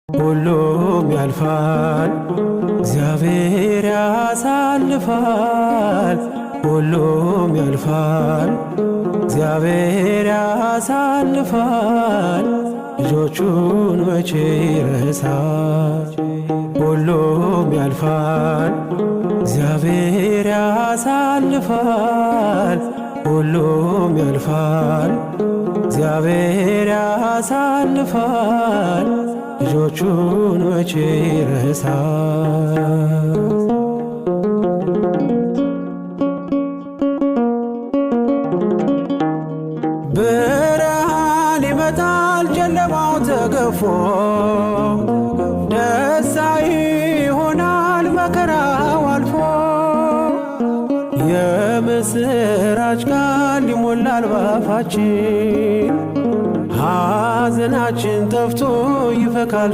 ሁሉም ያልፋል፣ እግዚአብሔር ያሳልፋል። ሁሉም ያልፋል፣ እግዚአብሔር ያሳልፋል። ልጆቹን መቼ ይረሳል? ሁሉም ያልፋል፣ እግዚአብሔር ያሳልፋል። ሁሉም ያልፋል፣ እግዚአብሔር ያሳልፋል። ልጆቹን መቼ ይረሳል? ብርሃን ይመጣል ጨለማው ተገፎ፣ ደስታ ይሆናል መከራው አልፎ። የምስራች ቃል ይሞላል ባፋችን፣ ሐዘናችን ጠፍቶ ይፈካል።